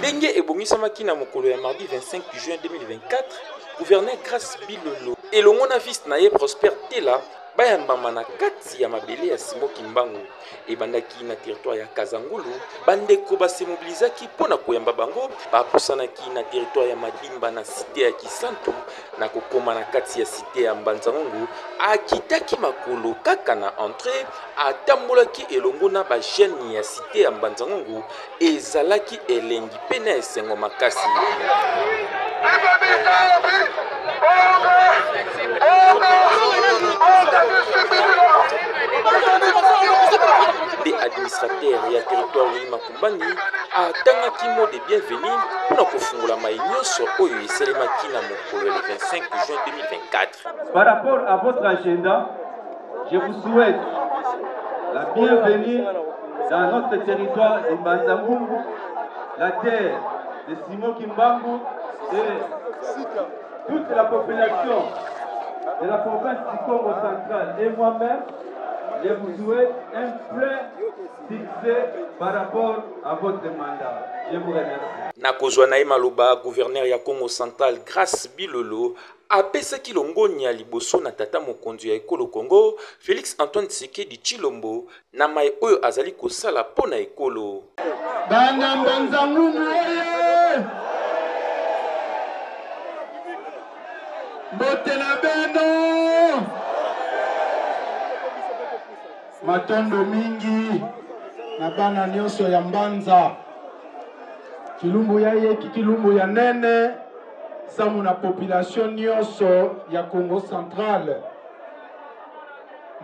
Ndenge ebongisamaki na mokolo ya mardi 25 juin 2024, gouverneur Grace Bilolo elongo na vice na ye Prosper Tela bayambama na kati ya mabele ya Simon Kimbangu. Ebandaki na territoire ya Kazangulu, bandeko basemobilizaki mpo na koyamba bango, bapusanaki na territoire ya Madimba na cité ya Kisantu, na kokoma na kati ya cité ya Mbanzangungu, akitaki makolo kaka na entrée, atambolaki elongo na ba jeunes ya cité ya Mbanzangungu, ezalaki elengi mpe na esengo makasi. Nde administrateur ya territoire Willy Makumbani atangaki mot de bienvenue mpo na kofungola mai nyonso oyo esalemaki na mokolo ya le 25 juin 2024. Par rapport à votre agenda, je vous souhaite la bienvenue dans notre territoire de Mbanza-Ngungu, la terre de Simon Kimbangu et toute la population de la province du Congo central et moi-même, je vous souhaite un plein succès par rapport à votre mandat. Je vous remercie. Na kozwa na ye maloba, gouverneur ya Congo central Grace Bilolo apesaki longonya liboso na tata mokonzi ya ekolo Congo Felix Antoine Tshisekedi Tshilombo na maye oyo azali kosala mpo na ekolo. Bana Mbanza Ngungu oye! Mbote na beno! Matondo mingi na bana nyonso ya Mbanza. Kilumbu ya yeki, kilumbu ya nene, samu na population nyonso ya Congo central.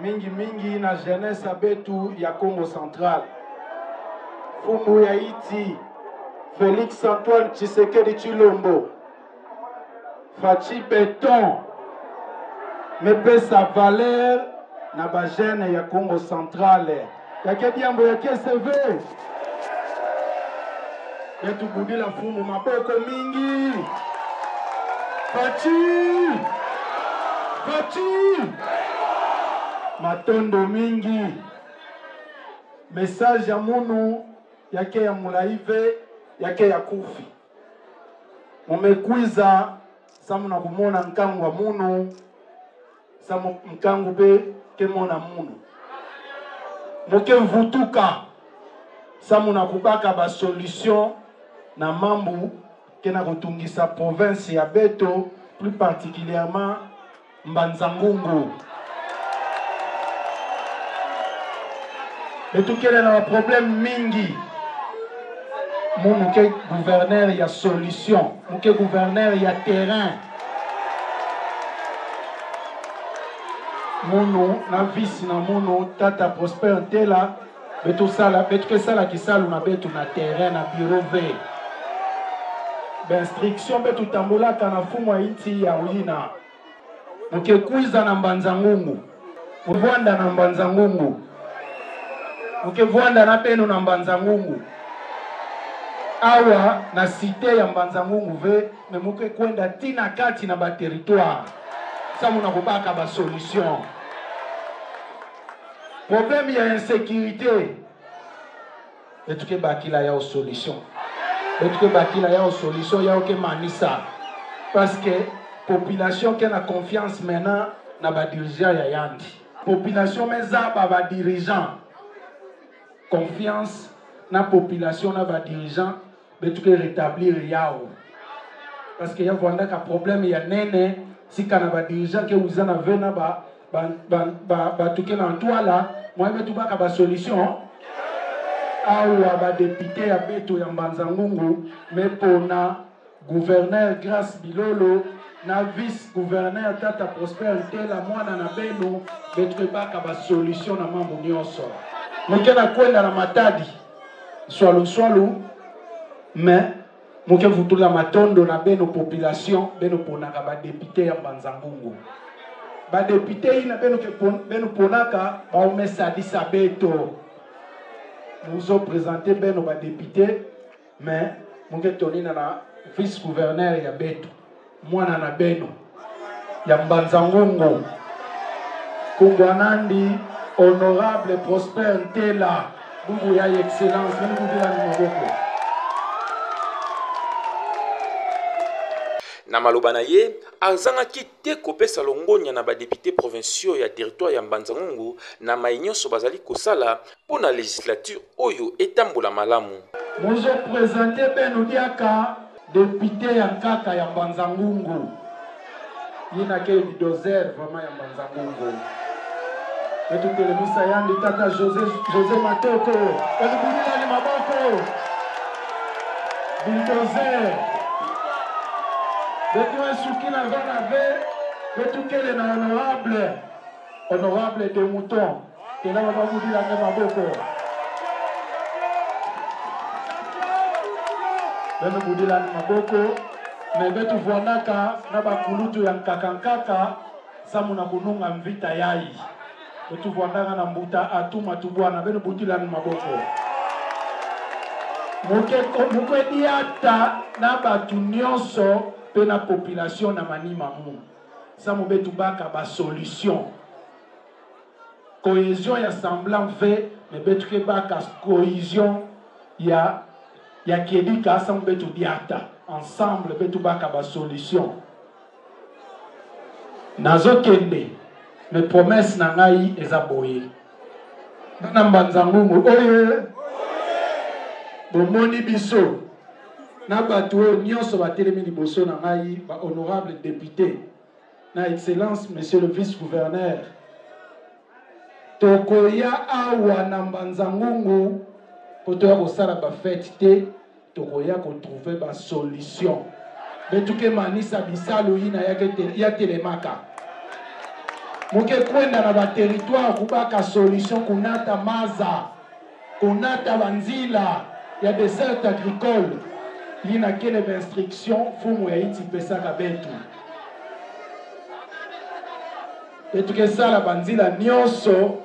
Mingi mingi na jeunesse abetu ya Congo central. Fumbu ya iti Felix Antoine Tshisekedi Tshilombo. Fatshi Beton mepesa valeur na ba jeune ya Congo central. Yake diambo yake CV. Betu budila fumu maboko mingi. Fatshi! Fatshi! Matondo mingi. Message ya munu yake ya mulaive yake ya kufi. Mumekwiza samu na kumona nkangu wa munu samu nkangu pe kemona munu muke mvutuka samu na kubaka ba solution na mambu kena kotungisa province ya Beto plus particulièrement Mbanza-Ngungu. Etukele na ba problème mingi mu muke gouverneur ya solution muke gouverneur ya terrain munu na vice na munu tata Prosper Ntela betusala betukesala kisalu na betu na terrain na bureau v bainstruction betutambolaka na fumu ya inti ya uyina Mukekwiza na Mbanza Ngungu. Muvwanda na Mbanza Ngungu. Mukevwanda na beno na Mbanza Ngungu. Awa na cité ya Mbanza Ngungu ve me mukekwenda tina kati na ba territoire. Samu na kobaka ba solution. Problème ya insécurité. Etuke bakila yao solution. Etuke bakila yao solution yao ke manisa. Parce que population ke na confiance maintenant na ba dirigeants ya yandi. Population mezaba ba dirigeants. Confiance na population na ba dirigeants betuke rétablir yao. Parce que ya vwandaka problème ya nene sika na ba dirigeants ke uza na vena ba bato ke na ntwala moye betu baka ba solution awa ba depute ya beto ya Mbanza Ngungu me pona gouverneur Grace Bilolo na vice gouverneur Tata Prosper Ntela mwana na beno betu baka ba solution na mambo nyonso moke na kwenda na Matadi swalu swalu mais moke vutula matondo na beno population beno ponaka ba depute ya Mbanza Ngungu ba depute ina beno ke beno ponaka ba omesalisa beto muzo présenter beno ba depute mais moke tonina na vice gouverneur ya beto mwana na beno ya Mbanza Ngungu Kungwanandi honorable Prosper Ntela bubu ya excellence bino bubela maboko. Na maloba na ye, azangaki te kopesa longonya na ba deputes provinciaux ya territoire ya Mbanza-Ngungu na maye nyonso bazali kosala mpo na legislature oyo etambola malamu. Mozo presenter beno diaka depute ya nkaka ya Mbanza Ngungu ye na ke bulldozer vraiment ya Mbanza Ngungu betu telemisa yandi tata Jose, Jose Matoko elubulilani maboko bulldozer betu esukila vana ve betu kele na honorable honorable de mouton tela bababudilanga maboko beno budilani maboko me betu vwanaka na bakulutu ya nkakankaka samu na kununga mvita yai betu vwandaka na mbuta atuma tubwana beno budilani maboko mokediata na bato nyonso mpe na population na manima mu samu betu baka basolution cohesion ya semblant ve me betu ke baka cohesion ya ya kiedika samu betu diata ensemble betu baka basolution nazokende me promesse na ngai eza boye bana mbanza ngungu oyo bomoni biso na bato oyo nyonso batelemi liboso na ngai ba honorable député na excellence monsieur le vice gouverneur tokoya awa na mbanza ngungu mpo toya kosala bafete te tokoya kotrouve basolution betuke manisa bisalu yina ya telemaka moke kwenda na baterritoire kubaka solution kunata maza konata banzila ya desert agricole yina kele bainstruction fumu ya iti pesaka betu etukesala banzila nyonso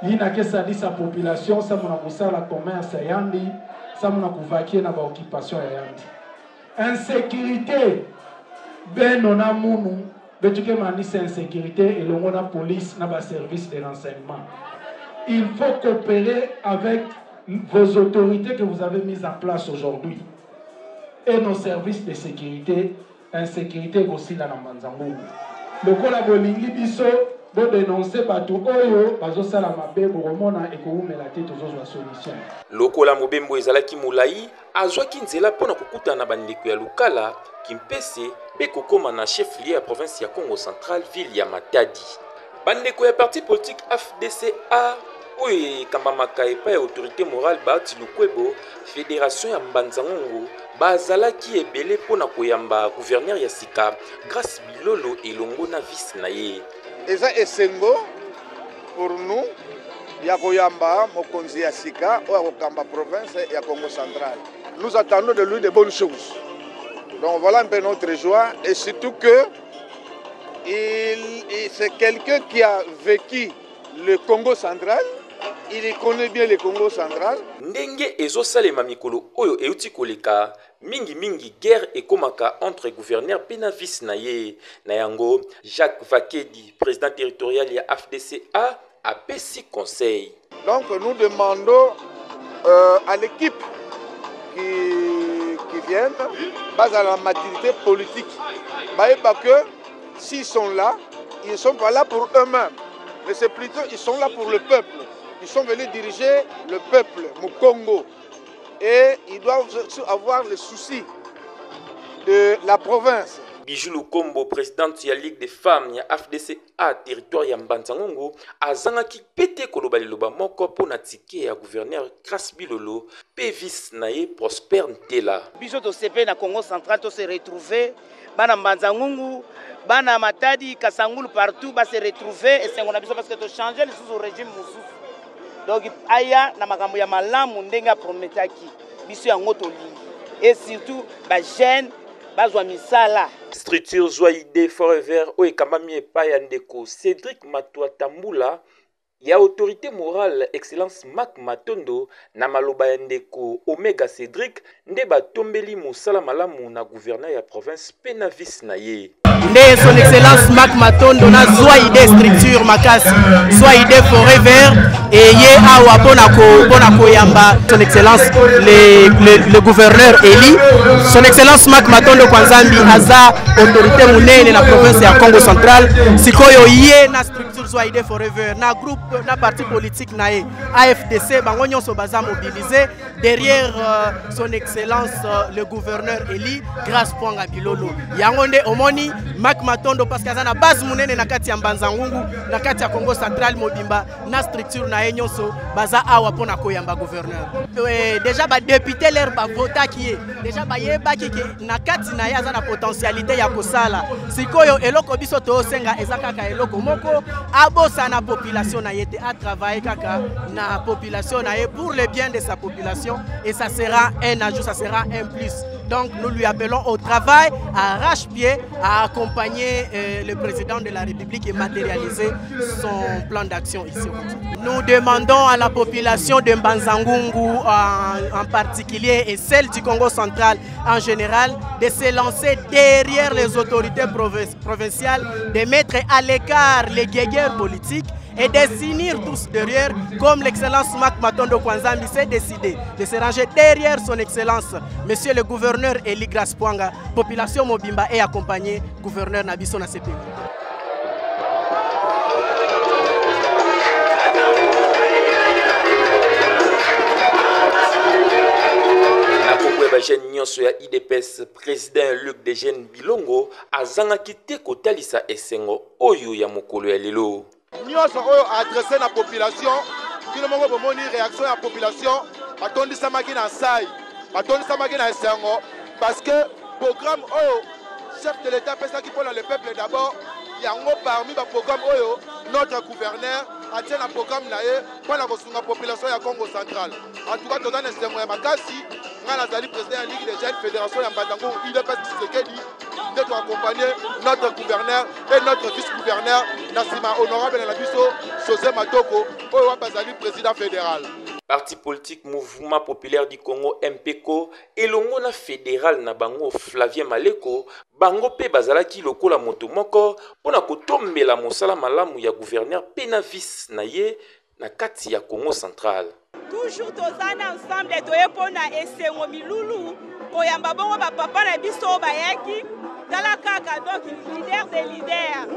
yina kesalisa population samu na kosala commerce ya yandi samu na kuvakie na baoccupation ya yandi insécurité beno na munu betuke manisa insécurité elongo na police na baservice de renseignement. Il faut coopérer avec vos autorités que vous avez mises en place aujourd'hui et nos services de sécurité. Insécurité ekosila na mbanza ngungu lokola bolingi biso bodenonse bato oyo bazosala mabe bokomona ekowumela te tozozwa solution. Lokola mobembo ezalaki molai, azwaki nzela mpo na kokutana na bandeko ya Lukala, Kimpese mpe kokoma na chef-lieu ya province ya Kongo Central, ville ya Matadi. Bandeko ya parti politique AFDC-A oyo ekambamaka epai ya autorité morale Bahati Lukwebo, fédération ya Mbanza-Ngungu, bazalaki ebele mpo na koyamba gouverneur ya sika Grace Bilolo elongo na vice na ye. Eza esengo pour nous ya koyamba mokonzi ya sika oyo akokamba province ya Congo Central. Nous attendons de lui de bonnes choses. Donc voilà un peu notre joie et surtout que c'est quelqu'un qui a vécu le Congo Central. Il connaît bien le Congo Central. Ndenge ezosalema mikolo oyo euti koleka mingimingi guerre ekomaka entre gouverneur mpe na vice na ye. Na yango Jacques Vakedi, président territorial ya AFDC-A, apesi conseil. Donc nous demandons à l'équipe qui vient, base à la maturité politique, bah, que s'ils sont là, ils ne sont pas là pour eux-mêmes, mais c'est plutôt ils sont là pour le peuple. Ils sont venus diriger le peuple, le Congo. Et ils doivent avoir le souci de la province. Bijou Lukombo, présidente ya Ligue des femmes ya AFDC-A territoire ya Mbanza-Ngungu, azangaki pete koloba liloba moko mpo na tike ya gouverneur Grace Bilolo mpe vice na ye Prosper Ntela. Biso tosepe na Congo Central to se retrouver bana Mbanza-Ngungu, bana Matadi, Kasangulu partout ba se retrouver esengo na biso parce que to changer lisusu régime mosusu. Donc aya na makambo ya malamu ndenge aprometaki biso yango tolingi et surtout ba jeunes bazwa misala. Structure Zwa Idée Forever oyo ekambami epai ya ndeko Cédric Matwa Tambula Ya autorite morale Excellence Marc Matondo na maloba ya ndeko Omega Cedric nde batombeli mosala malamu na gouverneur ya province mpe na vice na ye. Nde son excellence Marc Matondo na zwa idée structure makasi zwa idée forever eye awa mpona ko koyamba son excellence le gouverneur eli. Son excellence Marc Matondo Kwanzambi aza autorité monene na province ya Congo central. Sikoyo ye na structure zwa idée forever na groupe na parti politique na ye AFDC, bango nyonso baza mobilisé derrière son excellence le gouverneur Eli Grâce Pwanga Bilolo. Yango nde omoni Marc Matondo parce que aza na base monene na kati ya Mbanza Ngungu, na kati ya Congo central mobimba, na structure na ye nyonso baza awa mpona koyamba gouverneur. Déjà ba député leur ba votaki ye, déjà bayebaki ke na kati na ye aza na potentialité ya kosala. Sikoyo eloko biso tosenga eza kaka eloko moko, abosana population na ye te, a travailler kaka na population na ye pour le bien de sa population, et ça sera un ajout, ça sera un plus. Donc nous lui appelons au travail, à arrache-pied, à accompagner le président de la République et matérialiser son plan d'action ici au Congo. Nous demandons à la population de Mbanza-Ngungu en particulier et celle du Congo central en général de se lancer derrière les autorités provinciales, de mettre à l'écart les guéguerres politiques et de s'unir tous derrière, comme l'excellence Marc Matondo Kwanzambi s'est décidé de se ranger derrière son excellence, monsieur le gouverneur Eli Grâce Pwanga. Population mobimba est accompagnée, gouverneur na biso na CPI. Na kombo ya bajeune nyonso ya UDPS, président Luc Dejeunes Bilongo azangaki te kotalisa esengo oyo ya mokolo ya lelo. Nyonso oyo adressé na population, bino moko bomoni réaction ya population, batondisamaki na sai, batondisamaki na esengo, parce que programme oyo chef de l'État apesaki mpona le peuple d'abord, yango parmi ba programme oyo notre gouverneur atie na programme na ye mpona kosunga population ya Congo central. En tout cas toza na esengo ya makasi. Ngai nazali président ya Ligue des jeunes fédération ya Mbanza-Ngungu UDPS Tshisekedi, nde toaccompagner notre gouverneur et notre vice-gouverneur na nsima honorable na biso José Matoko oyo wapi azali président fédéral. Parti politique Mouvement populaire du Congo MPCO elongo na fédéral na bango Flavien Maleko, bango pe bazalaki lokola moto moko mpona kotombela mosala malamu ya gouverneur pe na vice na ye na kati ya Congo central. Toujours toza na ensemble, toye mpona esengo milulu koyamba bongo bapapa na biso oyo bayaki. Tala kaka, donc leader de leader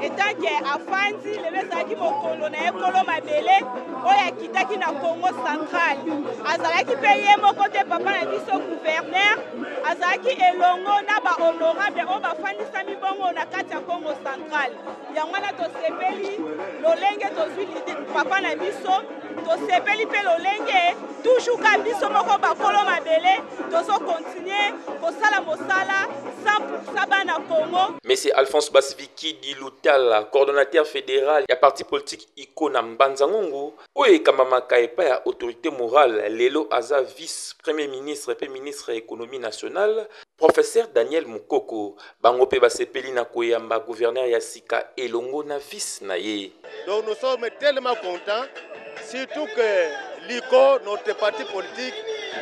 etanke afandi lelo, ezalaki mokolo na ye kolo mabele oyo akitaki na Congo central. Azalaki mpe ye moko te, papa na biso gouverneur azalaki elongo na bahonorable oyo bafandisami bongo na kati ya Congo central. Yango wana tosepeli lolenge tozwi papa na biso, tosepeli mpe lolenge toujours ka biso moko bakolo mabele tozokontinue kosala mosala 100% bana Congo. Monsieur Alphonse Basiviki Dilutala, coordonnateur fédéral ya parti politique ICO na Mbanza-Ngungu oyo ekambamaka epai ya autorité morale, lelo aza vice premier ministre pe ministre ya économie nationale, professeur Daniel Mukoko. Bango pe basepeli na koyamba gouverneur ya sika elongo na vice na ye. Donc nous sommes tellement contents, surtout que l'ICO, notre parti politique,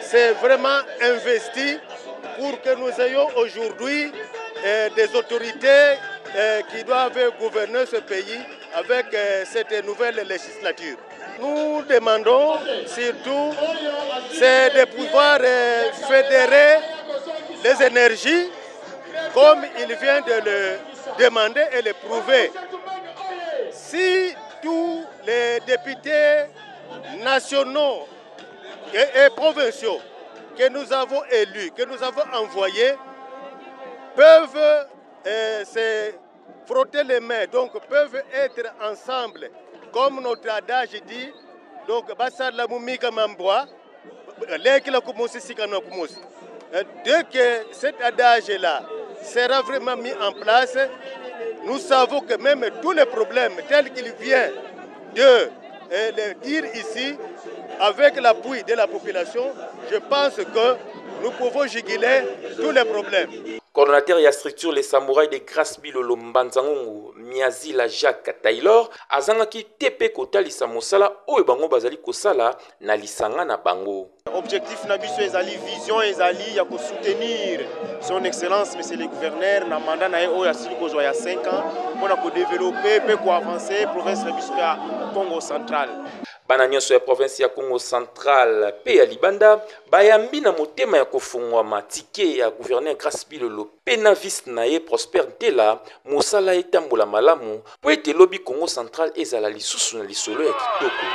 s'est vraiment investi pour que nous ayons aujourd'hui des autorités qui doivent gouverner ce pays avec cette nouvelle législature. Nous demandons surtout, c'est de pouvoir fédérer les énergies comme il vient de le demander et le prouver. Si tous les députés nationaux et provinciaux que nous avons élus, que nous avons envoyés, peuvent se frotter les mains, donc peuvent être ensemble, comme notre adage dit, donc basala mumika mambwa, leki la kumosi sika na kumosi. Dès que cet adage-là sera vraiment mis en place, nous savons que même tous les problèmes tels qu'il vient de les dire ici, avec l'appui de la population, je pense que nous pouvons juguler tous les problèmes. Coordonnateur ya structure Les Samouraïs de Grace Bilolo Mbanzangungu, Miazila Jacques Taylor, azangaki te mpe kotalisa mosala oyo bango bazali kosala na lisanga na bango. Objectif na biso ezali, vision ezali ya kosoutenir Son Excellence Monsieur le Gouverneur na mandat na ye oyo asili kozwa ya 5 ans mpona kodévelopper mpe koavancer province na biso ya Congo Central. Bana nyonso ya province ya Congo Central mpe ya libanda bayambi na motema ya kofungwama tike ya gouverneur Grace Bilolo mpe na vice na ye Prosper Ntela. Mosala etambola malamu mpo ete lobi Congo Central ezala lisusu na lisolo ya kitoko.